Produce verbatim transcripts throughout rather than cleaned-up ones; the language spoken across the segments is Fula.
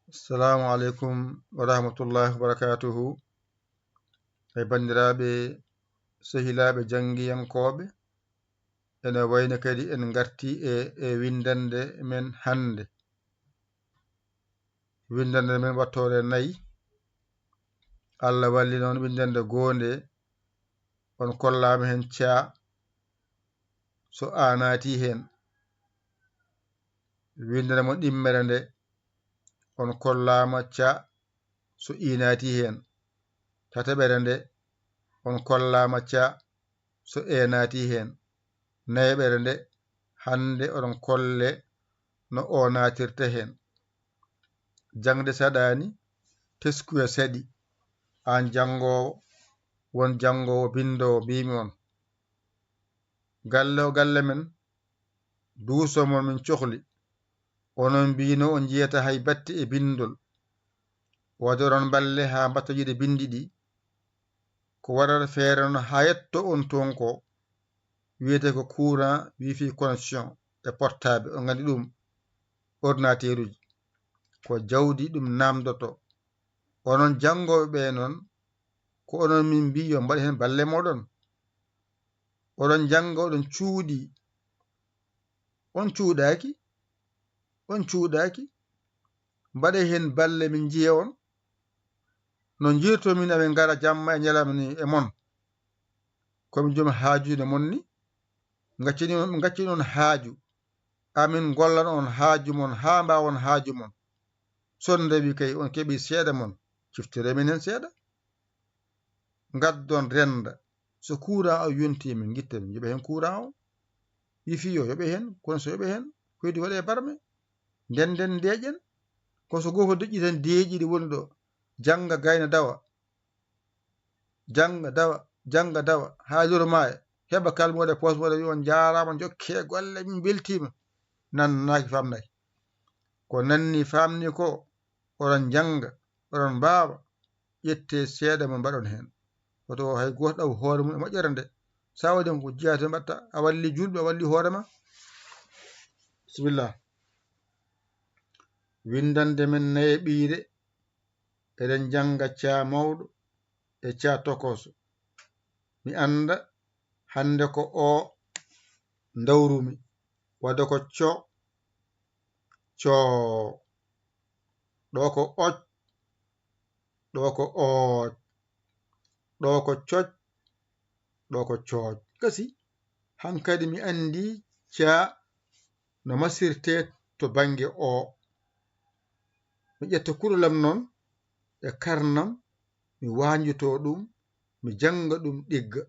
Assalamu aleykum wa rahmatullahi wa barakatuhu. E banndiraaɓe, sehilaaɓe janngiyankooɓe, ene wayno kadi en ngartii e, e winndannde men hannde. Winndannde men wattoore nayi. Allah walli noon winndannde goonde, on kollaama heen ca, so a naati heen. Winndere mo ɗimmere nde, on kollaama ca, so i naati heen. Tataɓere nde, on kollaama ca, so e naati heen. Nayaɓere nde, hannde oɗon kolle no o naatirta heen. Jaŋde saɗaani, teskuya saɗi. Aan janngoowo, won janngoowo binndoowo, mbiimi on. Galle o galle men, duuso mon min cohli. Onon mbiino on njiyata hay batte e binndol. Waɗoron balle haa mbatta yiide binndi ɗi. Ko waɗata feere noon haa yetto on toon ko wiyetee ko courant, wifi connexion e portable, on nganndi ɗum, ordinateur uji. Ko jawdi ɗum naamdoto. Onon janngooɓe ɓe noon, ko onon min mbii yo mbaɗ heen balle mooɗon. Oɗon njannga, oɗon cuuɗi. On cuuɗaaki? On cuuɗaaki? Mbaɗe heen balle min njiya on. No njirto min amin ngara jamma e ñalawma ni e mon. Ko min joom haajude mon ni. Ngaccini on, ngaccini on haaju. Amin ngollan on haaju mon haa mbaawon haaju mon. So on ndewi kay on keɓi seeɗa mon. Ciftire min heen seeɗa. Ngaddon rennda. So courant o yontii min ngitta min njoɓa heen courant o. Wifi o yoɓe heen, kono so yoɓe heen, hoydi waɗe barme. Nden nden ndeeƴen. Kono so gooto deƴƴi tan deeƴi ɗi woni ɗo. Jannga gayna dawa. Jannga dawa, jannga dawa. Haa loro maaya. Heɓa kalmuɗe poos muɗe wi on njaaraama, njokkee golle, min mbeltiima. Nannaaki, faamnaaki. Ko nanni, faamni ko, oɗon njannga, oɗon mbaawa, ƴettee seeɗa mo mbaɗon heen. Woto hay gooto ɗaw hoore mum e moƴƴere nde. Sa waɗi ko jeyaa to mbaɗta, a walli julɓe, a walli hoore ma. Bisimilla. Winndannde men nayeɓiire, eɗen njannga ca mawɗo e ca tokoso. Mi annda hannde ko o ndawrumi. Wadde ko co, co. Ɗo ko oc, ɗo ko ooc. Ɗo ko coc, ɗo ko cooc. Gasi, hankadi mi anndi ca no masirtee to bannge o. Mi ƴetta kuɗolam noon e karnam, mi waanjitoo ɗum, mi jannga ɗum ɗigga.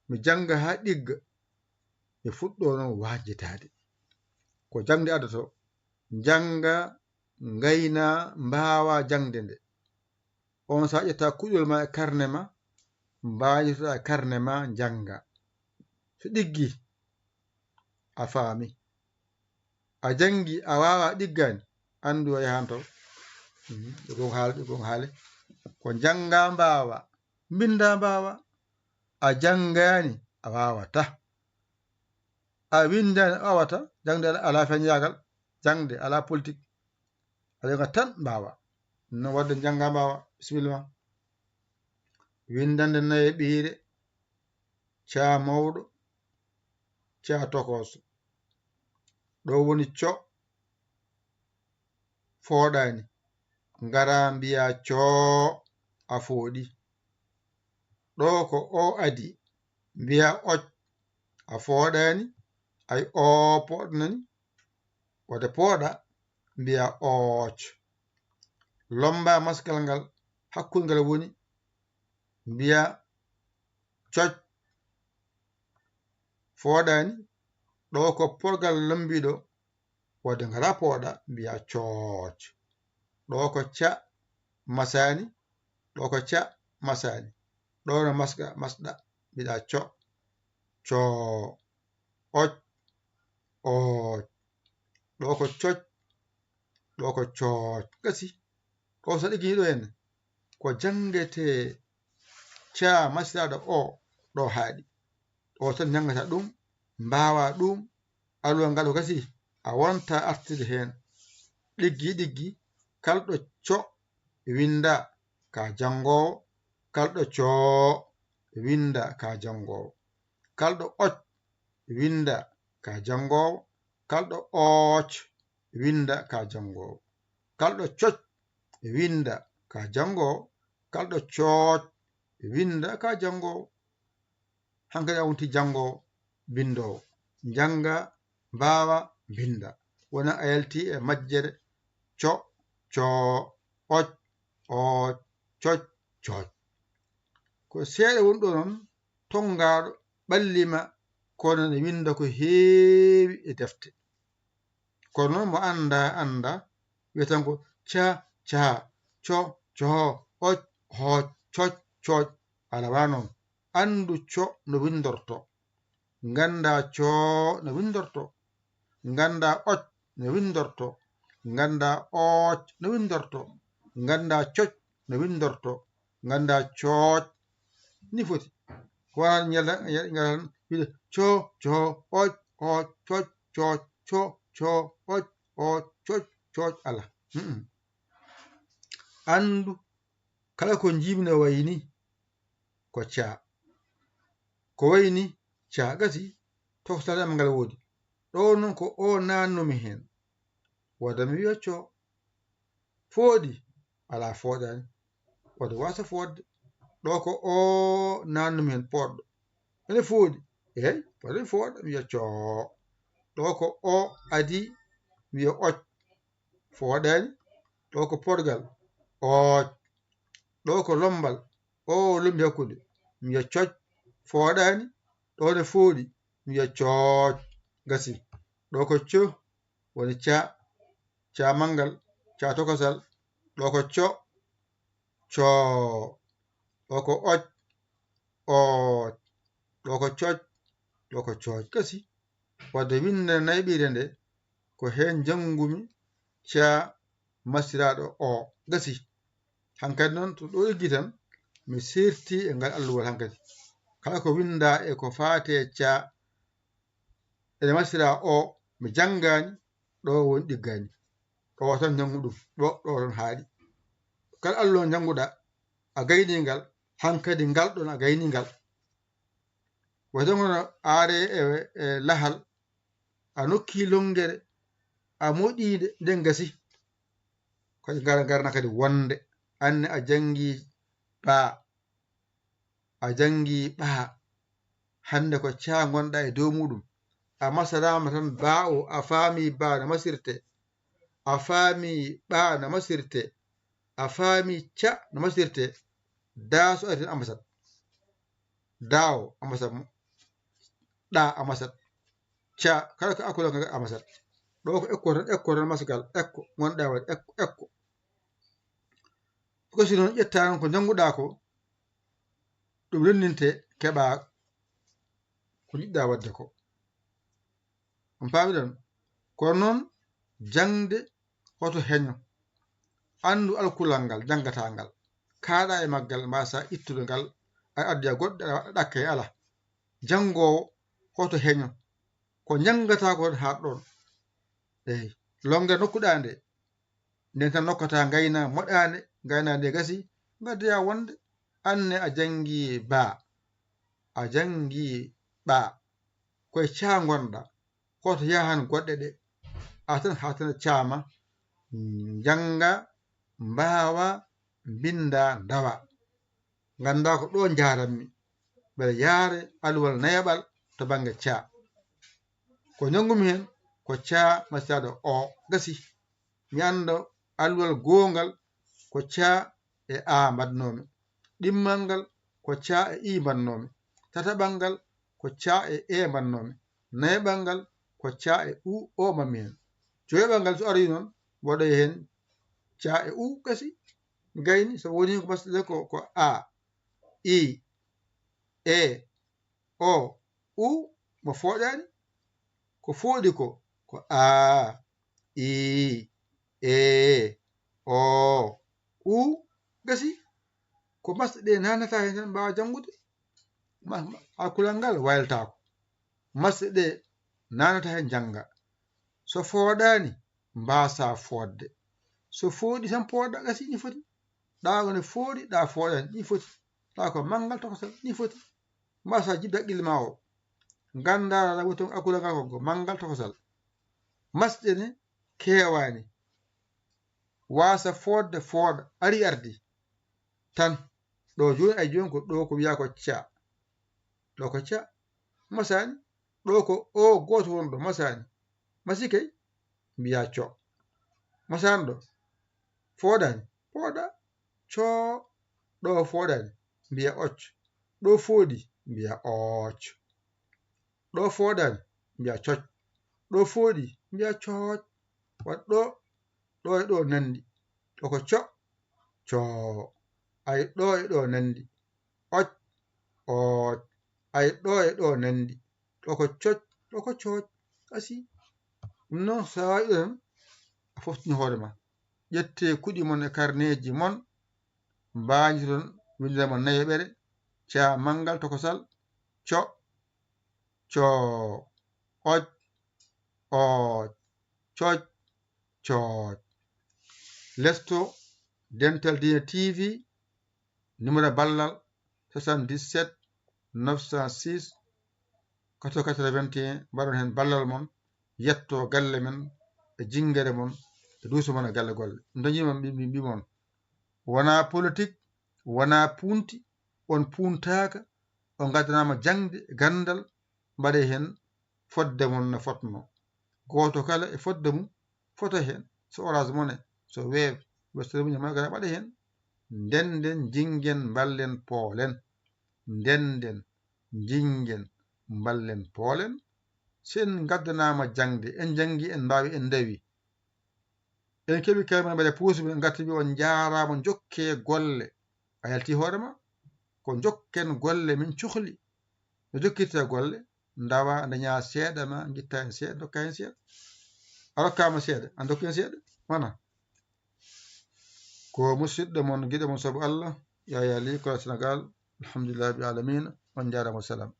Mi jannga haa ɗigga, mi fuɗɗoo noon waanjitaade. Ko jaŋde addoto, njannga, ngayna, mbaawa jaŋde nde. On so a ƴetta kuɗol ma e karne ma, mbaajitoɗaa e karne ma, njannga. So ɗiggi, a faami. A janngi, a waawa, ɗiggaani, anndu a yahan to. Mhm, ɗum ko haali, ɗum ko haali. Ko njannga mbaawa, mbinnda mbaawa. A janngaani, a waawata. A winndaani, a waawata. Jaŋde alaa, alaa feññaagal. Jaŋde alaa politik. A jannga tan mbaawa. No waɗde njannga mbaawa. Bisimilla ma. Winndannde nayeɓiire, ca mawɗo, ca tokoso. Ɗo woni co, fooɗaani. Ngara mbiya coo, a fooɗi. Ɗo ko o adi, mbiya oc, a fooɗaani, ay o pooɗnani. Wode pooɗa, mbiya ooc. Lomba maskal ngal, hakkunde ngal woni, mbiya coc, fooɗaani. Ɗo ko pooɗgal lombiɗo, wadde ngara pooɗa, mbiya cooc. Ɗo ko ca masaani, ɗo ko ca masaani. Ɗo no masɗa, masɗa, mbiɗa co, coo, oc, ooc. Ɗo ko coc, ɗo ko cooc. Gasi. Ko so ɗigini ɗo henne, ko janngetee ca masiraaɗo o, ɗo haaɗi. O tan njanngata ɗum, mbaawa ɗum, alluwal ngal o gasi, a wonta artude heen. Ɗiggi, ɗiggi, Kalɗo co, winnda ka janngoowo. Kalɗo coo, winnda ka janngoowo. Kalɗo oc, winnda ka janngoowo. Kalɗo ooc, winnda ka janngoowo. Kalɗo coc, winnda ka janngoowo. Kalɗo cooc, winnda ka janngoowo. Hankadi a wonti janngoowo, binndoowo. Njannga, mbaawa, mbinnda. Wona a yalti e majjere co, coo, oc, ooc, coc, cooc. Ko seeɗa woni ɗo noon, tonngaaɗo ɓallima, kono ne winnda ko heewi e defte. Kono noon mo annda, annda, wiya tan ko ca, ca, co, co, oc, hooc, coc, cooc. Alaa wa noon. Anndu co no winndorto. Ngannda co no winndorto. Ngannda oc no winndorto. Ngannda ooc no winndorto. Ngannda coc no winndorto. Ngannda cooc ni foti. Ko wonaa ñalta, ñalta, ñalta tan wiide co, co, oc, oc, coc, cooc, co, co, oc, oc, coc, cooc, alaa. Mm-mm. Anndu kala ko njiimi no wayi ni ko ca. Ko wayi ni ca gasi, tokotaade am ngal woodi. Ɗo noon ko o naannumi heen. Wada mi wiya co. Fooɗi, alaa fooɗaani. Wada waasa fooɗde. Ɗo ko o naannumi heen pooɗɗo. Ene fooɗi. Eey, wada mi fooɗa, mi wiya coo. Ɗo ko o adii, mi wiya oc. Fooɗaani. Ɗo ko porgal. Ooc. Ɗo ko lombal. O lombi hakkunde. Mi wiya coc. Fooɗaani. Ɗo ne fooɗi. Mi wiya cooc. Gasi. Ɗo ko co. Woni ca. Ca manngal. Ca tokosal. Ɗo ko co. Coo. Ɗo ko oc. Ooc. Ɗo ko coc. Ɗo ko cooc. Gasi. Wadde winnde nayɓiire nde, ko heen njanngumi ca mastiraaɗo o. Gasi. Hankadi noon, to ɗo eggi tan, mi seerti e ngal alluwal hankadi. Kala ko winndaa e ko faati e ca, ene masiraa o, mi janngaani, ɗo woni ɗiggaani. Ɗo tan njanngu ɗum, ɗo, ɗo tan haaɗi. Kala alluwal njannguɗaa, a gaynii ngal, hankadi ngal ɗoon a gaynii ngal. Wayde ngono aare e, e lahal, a nokki lonngere, a moɗii nde, nden gasi. Kadi ngar-, ngarna kadi wonde, anne a janngi baa, a janngi ɓaa, hannde ko caa ngonɗaa e dow muuɗum. A masanaama tan baa o, a faami baa no masirte, a faami ɓaa no masirte, a faami ca no masirte, daa so ari tan a masat. Daa o a masat mo. Ɗaa a masat. Ca, kala ko akkulangal a masat. Ɗo ko ekko tan, ekko tan masgal, ekko, ngonɗaa waɗde, ekko, ekko. Ko si noon ƴettaa noon ko njannguɗaa ko, ɗum renndinte keɓaa ko njiɗɗaa waɗde ko. On paamiɗon? Kono noon jaŋde hoto heño. Anndu alkulal ngal janngataa ngal. Kaaɗaa e maggal, mbaasaa ittude ngal, aɗa addoya goɗɗe, aɗa waɗa ɗakke, alaa. Janngoowo hoto heño. Ko njanngataa ko haa ɗoon. Eey, lonnge nokkuɗaa nde, nden tan nokkataa ngayna moɗaande, ngayna nde gasi, ngaddoya wonde. Anne a janngi baa, a janngi ɓaa. Koye caa ngonɗaa, hoto yahan goɗɗe ɗe. A tan haa tan caama, njannga, mbaawa, mbinnda, ndawa. Nganndaa ko ɗo njaaranmi. Mbeɗa yaare alluwal nayaɓal to bannge caa. Ko njanngumi heen ko caa mastiraaɗo o. Gasi. Mi annda alluwal goongal ko caa e aa mbaɗnoomi. Ɗimmal ngal ko caa e ii mbaɗnoomi. Tataɓal ngal ko caa e ee mbaɗnoomi. Nayaɓal ngal ko caa e uu o mbaɗmi heen. Joyaɓal ngal so aroyi noon, waɗoya heen caa e uu gasi. Mi gayni, so woni ko mastirɗe ko, ko a, i, e, o, u, mo fooɗaani. Ko fooɗi ko, ko a, i, e, o, u, gasi. Ko masɗe ɗe naanataa heen tan mbaawa janngude. Ma, ma, alkulal ngal waylataako. Masɗe ɗe naanataa heen njannga. So fooɗaani, mbaasaa fooɗde. So fooɗi tan pooɗa, gasi, ni foti. Ɗa ko ne fooɗi, ɗa fooɗani, ni foti. Ɗa ko manngal tokosal, ni foti. Mbasa jibde haqqille ma o. Gannda ala woto akula ngal ko manngal tokosal. Masɗe ne keewani. Wasa fodde fooɗa, ari ardi. Tan, ɗo jooni ay jooni ko ɗo ko wiya ko ca. Ɗo ko ca. Masani, ɗo ko o gooto wonɗo, masani. Masi kay, mbiya co. Masani ɗo, fooɗani, fooɗa, co. Ɗo fooɗani, mbiya oc. Ɗo fooɗi, mbiya ooc. Ɗo fooɗani, mbiya coc. Ɗo fooɗi, mbiya cooc. Wat ɗo, ɗo e ɗo nandi. Ɗo ko co, co. Ay ɗo e ɗo nandi. Oc, ooc. Ay ɗo e ɗo nandi. Ɗo ko coc, ɗo ko cooc. Asi. Ɗum noon, so a waɗi ɗo tan, a foftini hoore ma. Ƴette kuɗi mon e karneeji mon, mbañiron winndere mon nayeɓere, ca manngal tokosal, co, co, oc, ooc, coc, cooc. Lesto Dental Diine T V, numéro ballal soixante-dix-sept neuf cent six quatre-vingts quatre-vingt-un, mbaɗon heen ballal mon, yetto galle men e jinngere mon e duuso mon e galle golle. Dañi mon mbi, mbi, mbi mon. Wona politique, wona punti, on puntaaka, on ngaddanaama jaŋde e ganndal, mbaɗe heen fodde mon no fotno. Gooto kala e fodde mum fota heen. So Orange Money, so Wave, Western Union, mbaɗe heen. Ndennden, njinngen, mballen, poolen. Ndennden, njinngen, mballen, poolen. So en ngaddanaama jaŋde, en njanngi, en mbaawi, en ndawi. En keɓi kalima mbaɗe puusuɓe, en ngarti mbi on njaaraama, njokke golle. A yalti hoore ma. Ko njokken golle min cohli. No jokkirta golle, ndawa, daña seeɗa ma, ngitta heen seeɗa, ndokka heen seeɗa. A rokkaama seeɗa, a ndokki heen seeɗa. Mana. Ko musidɗo mon, giɗo mon sabu Allah, Yaya Ly, Kula Senegal. Alhamdulillahi rabbil alamina. On njaaraama, salam.